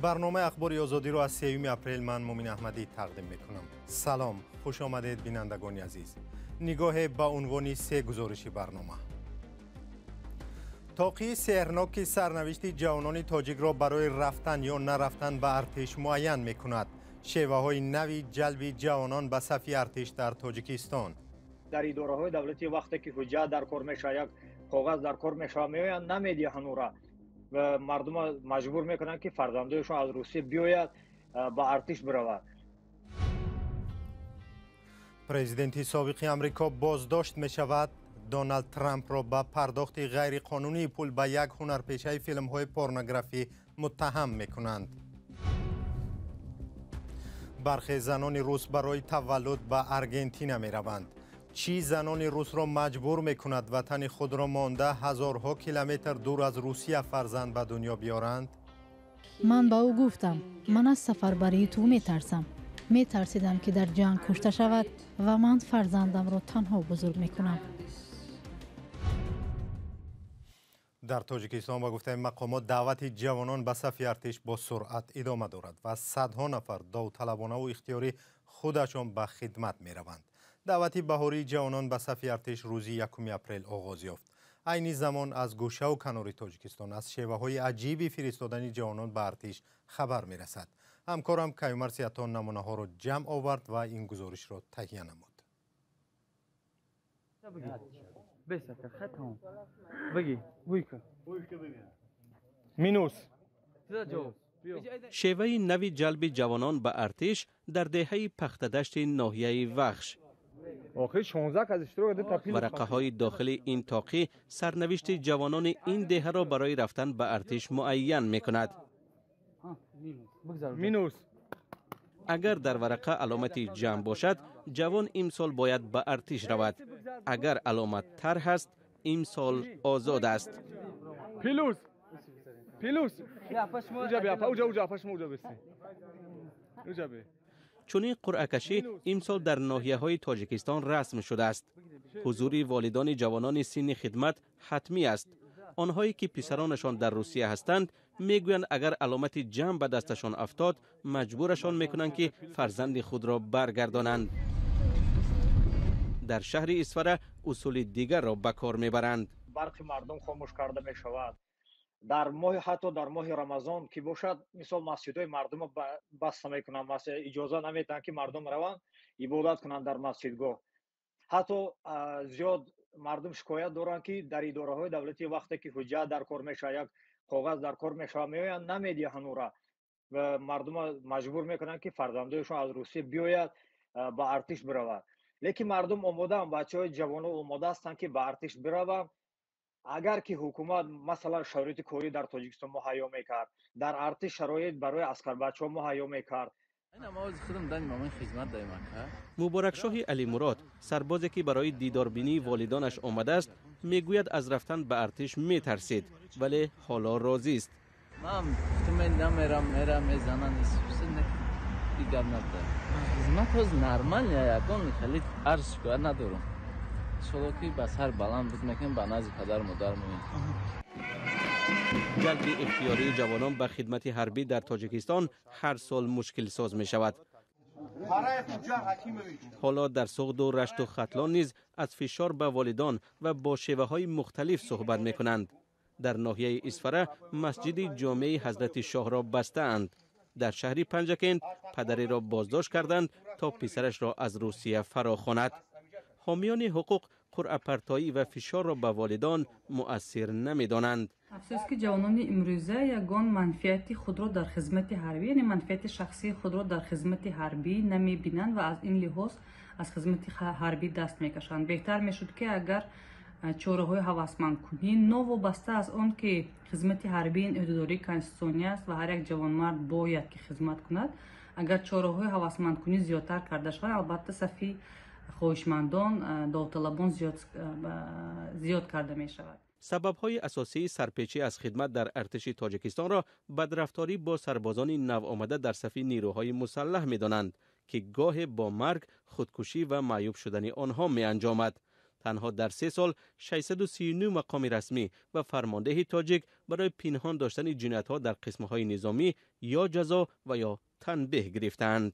Барномаи Ахбори Озодиро аз 3 апрел ман Мумин Аҳмадӣ тақдим мекунам. Салом, хуш омадед, бинандагони азиз. Нигоҳе ба унвони се гузориши барнома. Тоқии сеҳрнок, ки сарнавишти ҷавонони тоҷикро барои рафтан ё нарафтан ба артиш муайян мекунад. Шеваҳои нави ҷалби ҷавонон ба сафи артиш дар Тоҷикистон. Дар идораҳои давлатӣ вақте ки ҳуҷҷат дар кор мешавад, як коғаз дар кор мешавад, меоянд, намедиҳанд ӯра ва мардума маҷбур мекунанд, ки фарзандояшон аз Русия биёяд, ба артиш биравад. Президенти собиқи Амрико боздошт мешавад. Доналд Трампро ба пардохти ғайриқонунии пул ба як ҳунарпешаи филмҳои порнографӣ муттаҳам мекунанд. Бархе занони рус барои таваллуд ба Аргентина мераванд. Чӣ занони русро маҷбур мекунад ватани худро монда, ҳазорҳо километр дур аз Русия фарзанд ба дунё биёранд? Ман ба ӯ гуфтам: ман аз сафарбарии ту метарсам, метарсидам, ки дар ҷанг кушта шавад ва ман фарзандамро танҳо бузург мекунам. Дар Тоҷикистон, ба гуфтаи мақомот, даъвати ҷавонон ба сафи артиш бо суръат идома дорад ва садҳо нафар довталабонаву ихтиёрӣ худашон ба хидмат мераванд. Даъвати баҳории ҷавонон ба сафи артиш рӯзи 1 апрел оғоз ёфт. Айни замон аз гӯшаву канори Тоҷикистон аз шеваҳои аҷиби фиристодани ҷавонон ба артиш хабар мерасад. Ҳамкорам Каюмар Сиятон намунаҳоро ҷамъ овард ва ин гузоришро таҳия намуд. Шеваи нави ҷалби ҷавонон ба артиш дар деҳаи Пахтадашти ноҳияи Вахш. Варақаҳои дохили ин тоқӣ сарнавишти ҷавонони ин деҳаро барои рафтан ба артиш муайян мекунад. Агар дар варақа аломати ҷамъ бошад, ҷавон имсол бояд ба артиш равад. Агар аломат тарҳ аст, имсол озод аст. Чунин қуръакашӣ имсол дар ноҳияҳои Тоҷикистон расм шудааст. Ҳузури волидони ҷавонони синни хидмат ҳатмӣ аст. Онҳое ки писаронашон дар Русия ҳастанд, мегӯянд, агар аломати ҷамъ ба дасташон афтод, маҷбурашон мекунанд, ки фарзанди худро баргардонанд. Дар шаҳри Исфара усули дигарро ба кор мебаранд. Барқи мардум хомӯш карда мешавад. Дар моҳи, ҳатто дар моҳи Рамазон ки бошад, мисол, масҷидҳои мардумро баста мекунанд, иҷоза наметиҳанд, ки мардум раванд ибодат кунанд дар масҷидгоҳ. Ҳатто зиёд мардум шикоят доранд, ки дар идораҳои давлатӣ вақте ки ҳуҷҷат дар кор мешавад, як коғаз дар кор мешавад, меоянд, намедиҳанд ӯра ва мардума маҷбур мекунанд, ки фарзандояшон аз Русия биёяд, ба артиш биравад. Лекин мардум омодаанд, бачаҳои ҷавоно омода ҳастанд, ки ба артиш бираванд. Агар ки ҳукумат, масалан, шароити корӣ дар Тоҷикистон муҳайё мекард, дар артиш шароит барои аскарбачаҳо муҳайё мекард. Муборакшоҳи Алимурод, сарбозе ки барои дидорбинии волидонаш омадааст, мегӯяд, аз рафтан ба артиш метарсид, вале ҳоло розист. Ҷалби ихтиёрии ҷавонон ба хидмати ҳарбӣ дар Тоҷикистон ҳар сол мушкилсоз мешавад. Ҳоло дар Суғду Рашту Хатлон низ аз фишор ба волидон ва бо шеваҳои мухталиф суҳбат мекунанд. Дар ноҳияи Исфара масҷиди ҷомеи Ҳазрати Шоҳро бастаанд. Дар шаҳри Панҷакент падареро боздошт карданд, то писарашро аз Русия фарохонад. Ҳомиёни ҳуқуқ қуръапартоӣ ва фишорро ба волидон муассир намедонанд. Афсӯс, ки ҷавонони имрӯза ягон манфиати худро дар хизмати ҳарбӣ, яъне манфиати шахсии худро дар хизмати ҳарбӣ намебинанд ва аз ин лиҳоз аз хизмати ҳарбӣ даст мекашанд. Беҳтар мешуд, ки агар чораҳои ҳавасмандкунӣ, новобаста аз он ки хизмати ҳарбӣ ин ӯҳдадории конститутсионӣ аст ва ҳар як ҷавонмард бояд ки хизмат кунад, агар чораҳои ҳавасмандкунӣ зиёдтар карда шаванд, албатта сафи хоҳишмандон, довталабон зиёд карда мешавад. Сабабҳои асосии сарпечӣ аз хидмат дар артиши Тоҷикистонро бадрафторӣ бо сарбозони навомада дар сафи нерӯҳои мусаллаҳ медонанд, ки гоҳе бо марг, худкушӣ ва маъюб шудани онҳо меанҷомад. Танҳо дар 3 сол 639 мақоми расмӣ ва фармондеҳи тоҷик барои пинҳон доштани ҷиноятҳо дар қисмҳои низомӣ ё ҷазо ва ё танбеҳ гирифтаанд.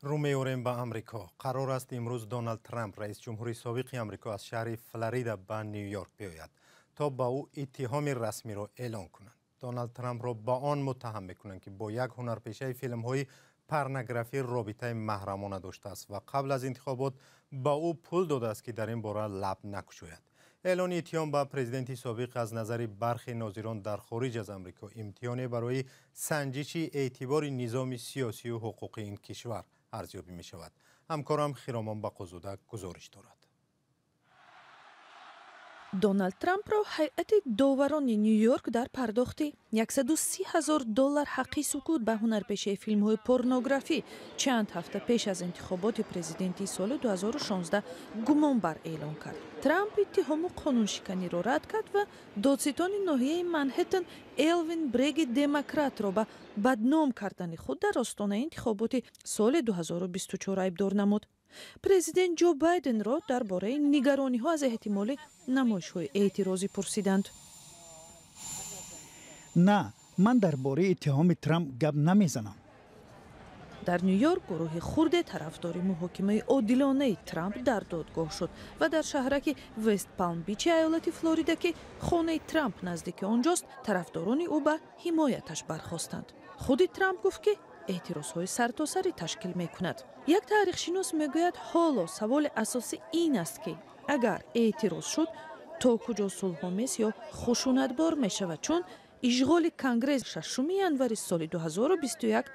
Рӯ меорем ба Амрико. Қарор аст имрӯз Доналд Трамп, раис ҷумҳури собиқи Амрико, аз шаҳри Флорида ба Нью-Йорк биёяд, то ба ӯ иттиҳоми расмиро эълон кунанд. Доналд Трампро ба он муттаҳам мекунанд, ки бо як ҳунарпешаи филмҳои порнографӣ робитаи маҳрамона доштааст ва қабл аз интихобот ба ӯ пул додааст, ки дар ин бора лаб накушояд. Эълони иттиҳом ба президенти собиқ аз назари бархе нозирон дар хориҷ аз Амрико имтиҳоне барои санҷиши эътибори низоми сиёсию ҳуқуқии ин кишвар арзёбӣ мешавад. Ҳамкорам Хиромон Бақозода гузориш дорад. Доналд Трампро ҳайати доварони Нью-Йорк дар пардохти 130 ҳазор доллар ҳаққи сукут ба ҳунарпешаи филмҳои порнографӣ чанд ҳафта пеш аз интихоботи президентии соли 2016 гумонбар эълон кард. Трамп иттиҳому қонуншиканиро рад кард ва додситони ноҳияи Манҳеттен Элвин Бреги демократро ба бадном кардани худ дар остонаи интихоботи соли 2024 айбдор намуд. Президент Ҷо Байденро дар бораи нигарониҳо аз эҳтимоли намоишҳои эътирозӣ пурсиданд. На, ман дар бораи иттиҳоми Трамп гап намезанам. Дар Нью-Йорк гурӯҳи хурде тарафдори муҳокимаи одилонаи Трамп дар додгоҳ шуд ва дар шаҳраки Вест Палм Бичи аёлати Флорида, ки хонаи Трамп наздики он ҷост, тарафдорони ӯ ба ҳимояташ бархостанд. Худи Трамп гуфт, ки эътирозҳои сартосарӣ ташкил мекунад. Як таърихшинос мегӯяд, ҳоло саволи асосӣ ин аст, ки агар эътироз шуд, то куҷо сулҳомез ё хушунатбор мешавад, чун ишғоли Конгресс 6 январи соли 2021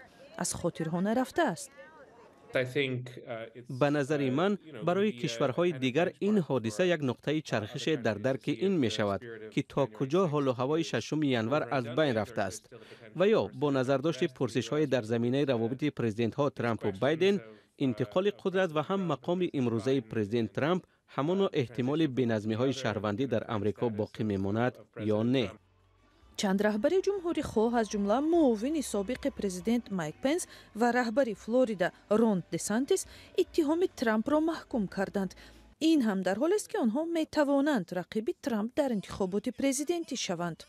аз хотирҳо нарафтааст. Ба назари ман, барои кишварҳои дигар ин ҳодиса як нуқтаи чархише дар дарки ин мешавад, ки то куҷо ҳолу ҳавои 6 январ аз байн рафтааст ва ё бо назардошти пурсишҳои дар заминаи равобити президентҳо Трампу Байден, интиқоли қудрат ва ҳам мақоми имрӯзаи президент Трамп, ҳамоно эҳтимоли беназмиҳои шаҳрвандӣ дар Амрико боқӣ мемонад ё не. Чанд раҳбари ҷумҳурихоҳ, аз ҷумла муовини собиқи президент Майк Пенс ва раҳбари Флорида Рон Десантис, иттиҳоми Трампро маҳкум карданд. Ин ҳам дар ҳолест, ки онҳо метавонанд рақиби Трамп дар интихоботи президентӣ шаванд.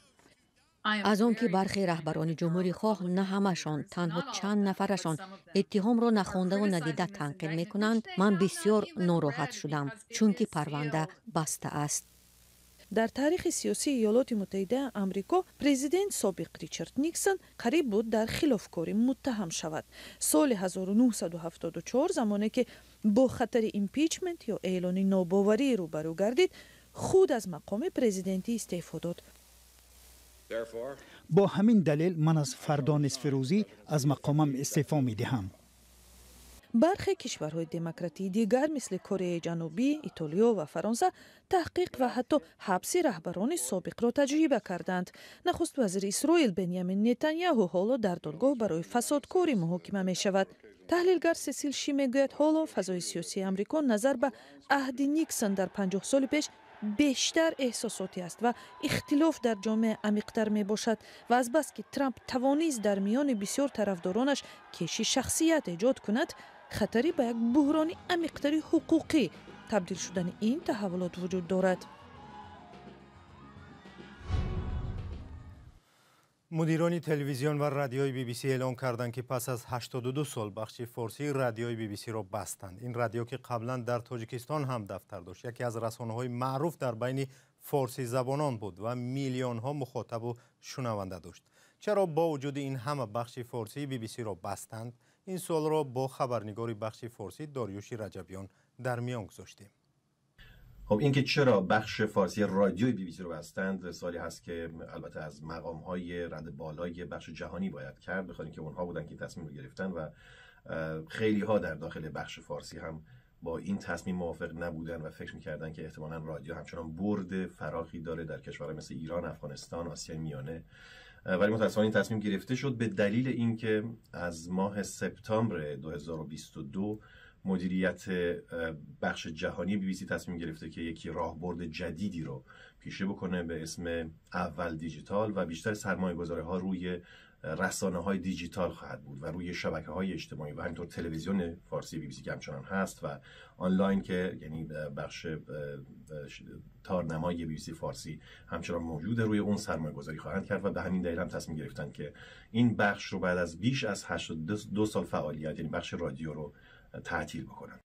Аз он ки бархе раҳбарони ҷумҳурихоҳ, на ҳамашон, танҳо чанд нафарашон, иттиҳомро нахондаву надида танқид мекунанд, ман бисёр нороҳат шудам, чунки парванда баста аст. Дар таърихи сиёсии Иёлоти Муттаҳидаи Амрико президент собиқ Ричард Никсон қариб буд дар хилофкорӣ муттаҳам шавад. Соли 1974, замоне ки бо хатари импичмент ё эълони нобоварӣ рӯбарӯ гардид, худ аз мақоми президентӣ истеъфо дод. Бо ҳамин далел ман аз фардо нисфирӯзӣ аз мақомам истеъфо медиҳам. Бархе кишварҳои демократии дигар, мисли Кореяи Ҷанубӣ, Итолиё ва Фаронса, таҳқиқ ва ҳатто ҳабси раҳбарони собиқро таҷриба карданд. Нахуст вазири Исроил Бенямин Нетаняҳу ҳоло дар додгоҳ барои фасодкорӣ муҳокима мешавад. Таҳлилгар Сесил Ши мегӯяд, ҳоло фазои сиёсии Амрико назар ба аҳди Никсон дар 50 соли пеш бештар эҳсосотӣ аст ва ихтилоф дар ҷомеа амиқтар мебошад ва азбаски Трамп тавонист дар миёни бисёр тарафдоронаш кеши шахсият эҷод кунад, хатари ба як буҳрони амиқтари ҳуқуқӣ табдил шудани ин таҳаввулот вуҷуд дорад. Мудирони телевизион ва радиои BBC эълон карданд, ки пас аз 82 сол бахши форсии радиои BBC-ро бастанд. Ин радио, ки қаблан дар Тоҷикистон ҳам дафтар дошт, яке аз расонаҳои маъруф дар байни форсизабонон буд ва миллионҳо мухотабу шунаванда дошт. Чаро бо вуҷуди ин ҳама бахши форсии BBC-ро бастанд? Ин суолро бо хабарнигори бахши форсӣ Дориюши Раҷабиён дар миён гузоштем. خب، اینکه چرا بخش فارسی رادیوی بی بی سی رو بستند سوالی هست که البته از مقام های رده بالای بخش جهانی باید کرد، بخاطر اینکه اونها بودن که تصمیم رو گرفتن و خیلی ها در داخل بخش فارسی هم با این تصمیم موافق نبودن و فکر میکردن که احتمالا رادیو همچنان برد فراخی داره در کشورهای مثل ایران، افغانستان، آسیای میانه، ولی متاسفانه این تصمیم گرفته شد به دلیل اینکه از ماه سپتامبر 2022 مدیریت بخش جهانی بی بی سی تصمیم گرفته که یکی راهبرد جدیدی رو پیشه بکنه به اسم اول دیجیتال و بیشتر سرمایه‌گذاری‌ها روی رسانه‌های دیجیتال خواهد بود و روی شبکه‌های اجتماعی و همینطور تلویزیون فارسی بی بی سی که همچنان هست و آنلاین که یعنی بخش تارنمای بی بی سی فارسی همچنان موجوده، روی اون سرمایه‌گذاری خواهند کرد و به همین دلیل هم تصمیم گرفتن که این بخش رو بعد از بیش از 82 سال فعالیت، یعنی بخش رادیو رو تعطیل بکنن.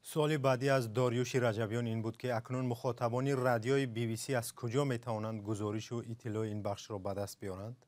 سوال بعدی از داریوش رجبیان این بود که اکنون مخاطبان رادیوی بی بی سی از کجا میتوانند گزارش و اطلاع این بخش را به دست بیارند؟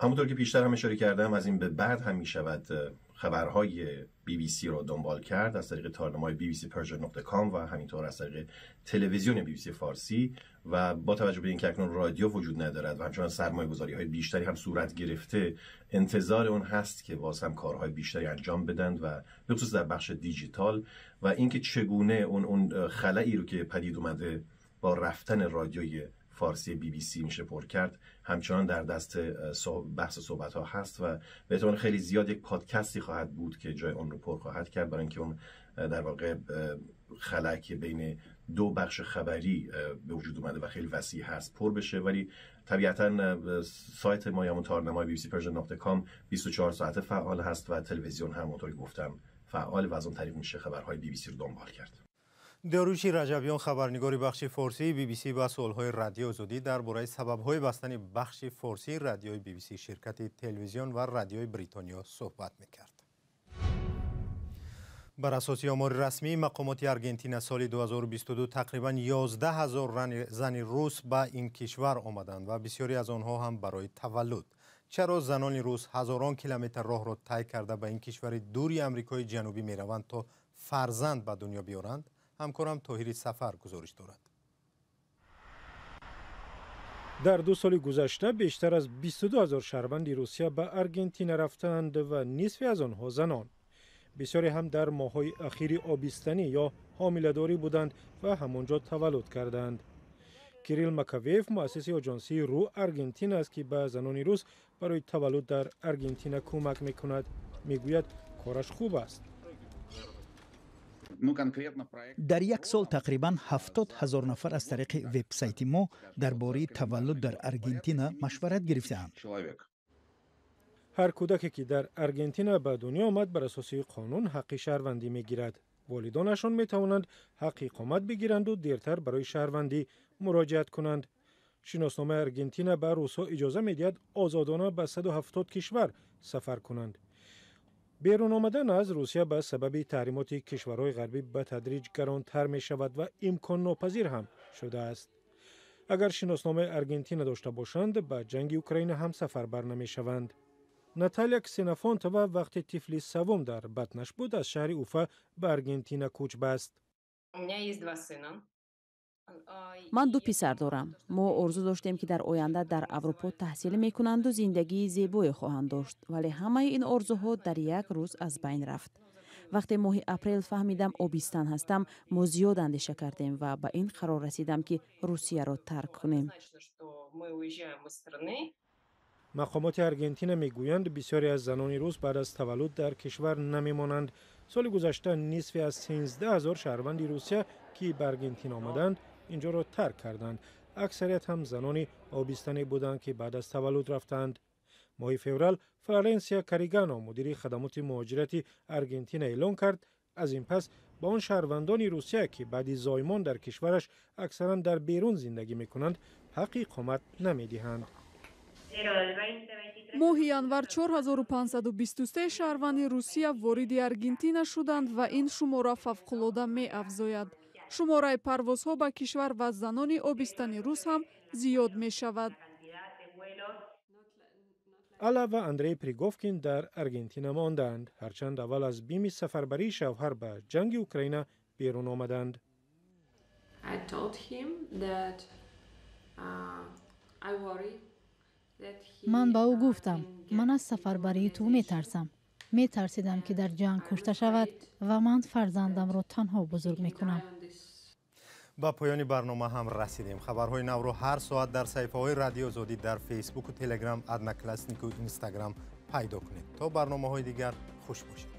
همونطور که پیشتر هم اشاره کردم، از این به بعد هم میشود خبرهای بی بی سی رو دنبال کرد از طریق تارنمای bbcpersian.com و همینطور از طریق تلویزیون بی بی سی فارسی. و با توجه به اینکه اکنون رادیو وجود ندارد و همچنان سرمایه‌گذاری‌های بیشتری هم صورت گرفته، انتظار اون هست که باز هم کارهای بیشتری انجام بدن و به خصوص در بخش دیجیتال و اینکه چگونه اون خلایی رو که پدید اومده با رفتن رادیوی فارسی بی بی سی میشه پر کرد، همچنان در دست بحث صحبت ها هست و به احتمال خیلی زیاد یک پادکستی خواهد بود که جای اون رو پر خواهد کرد، برای اینکه اون در واقع خلأ که بین دو بخش خبری به وجود اومده و خیلی وسیع هست پر بشه. ولی طبیعتا سایت ما یا تارنمای bbcpersian.com 24 ساعته فعال هست و تلویزیون هم همونطور که گفتم فعال و از اون طریق میشه خبرهای بی بی سی رو دنبال کرد. داریوش رجبیان، خبرنگار بخش فارسی بی بی سی، با سوالهای رادیو آزادی درباره سبب‌های بستن بخش فارسی رادیوی بی بی سی، شرکت تلویزیون و رادیوی بریتانیا صحبت میکرد. بر اساس آمار رسمی مقامات ارژانتین سال 2022 تقریبا 11,000 زن روس به این کشور آمدند و بسیاری از آنها هم برای تولد. چرا زنان روس هزاران کیلومتر راه را طی کرده به این کشور دوری آمریکای جنوبی میروند تا فرزند به دنیا بیارند؟ همکارم طاهری سفر گزارش دارد. در 2 سال گذشته بیشتر از 22,000 شهروند روسیه به ارژانتین رفتند و نصفی از آنها زنان. بسیاری هم در ماه‌های اخیر آبستنی یا حامله‌داری بودند و همانجا تولد کردند. کیریل مکاویف، مؤسس آژانسی رو ارژانتین است که به زنان روس برای تولد در ارژانتین کمک میکند، میگوید کارش خوب است. در یک سال تقریبا 70,000 نفر از طریق وبسایت ما درباره تولد در ارژانتین مشورت گرفته‌اند. هر کودکی که در ارژانتین به دنیا آمد بر اساس قانون حق شهروندی میگیرد. والدانشان می توانند حق اقامت بگیرند و دیرتر برای شهروندی مراجعت کنند. شناسنامه ارژانتین به روس‌ها اجازه میدهد آزادانه به 170 کشور سفر کنند. بیرون آمدن از روسیه به سبب تحریمات کشورهای غربی به تدریج گرانتر می شود و امکان ناپذیر هم شده است. اگر شناسنامه ارژانتین داشته باشند به جنگ اوکراین هم سفر بر نمی شوند. ناتالیا کسینافونتova وقتی طفل سوم در بطنش بود از شهر اوفا به ارژانتین کوچ بست. من 2 پسر دارم. ما آرزو داشتیم که در آینده در اروپا تحصیل میکنند و زندگی زیبایی خواهند داشت، ولی همه این آرزوها در یک روز از بین رفت. وقتی ماه اپریل فهمیدم آبستن هستم، ما زیاد اندیشه کردیم و به این قرار رسیدم که روسیه را ترک کنیم. مقامات ارژانتین میگویند بسیاری از زنان روس بعد از تولد در کشور نمیمانند. سال گذشته نصفی از 13,000 شهروند روسیه که به ارژانتین آمدند اینجا را ترک کردند. اکثریت هم زنان آبستنی بودند که بعد از تولد رفتند. ماه فوریه فلورنسیا کاریگانو، مدیر خدمات مهاجرت ارژانتین، اعلان کرد از این پس با آن شهروندان روسیه که بعد زایمان در کشورش اکثرا در بیرون زندگی میکنند حق اقامت نمیدهند. моҳи январ 4523 шаҳрванди Русия вориди Аргентина шуданд ва ин шумора фавқулода меафзояд. Шумораи парвозҳо ба кишвар ва занони обистани рус ҳам зиёд мешавад. Алла ва Андрей Приговкин дар Аргентина мондаанд, ҳарчанд аввал аз бими сафарбарии шавҳар ба ҷанги Украина берун омаданд. I told him that I worry. Ман ба ӯ гуфтам, ман аз сафарбарии ту метарсам. Метарсидам, ки дар ҷанг кушта шавад ва ман фарзандамро танҳо бузург мекунам. Ба поёни барнома ҳам расидем. Хабарҳои навро ҳар соат дар саҳифаҳои Радио Озодӣ дар Фейсбуку, Телеграм, Однокласснику, Инстаграм пайдо кунед. То барномаҳои дигар хуш бошед.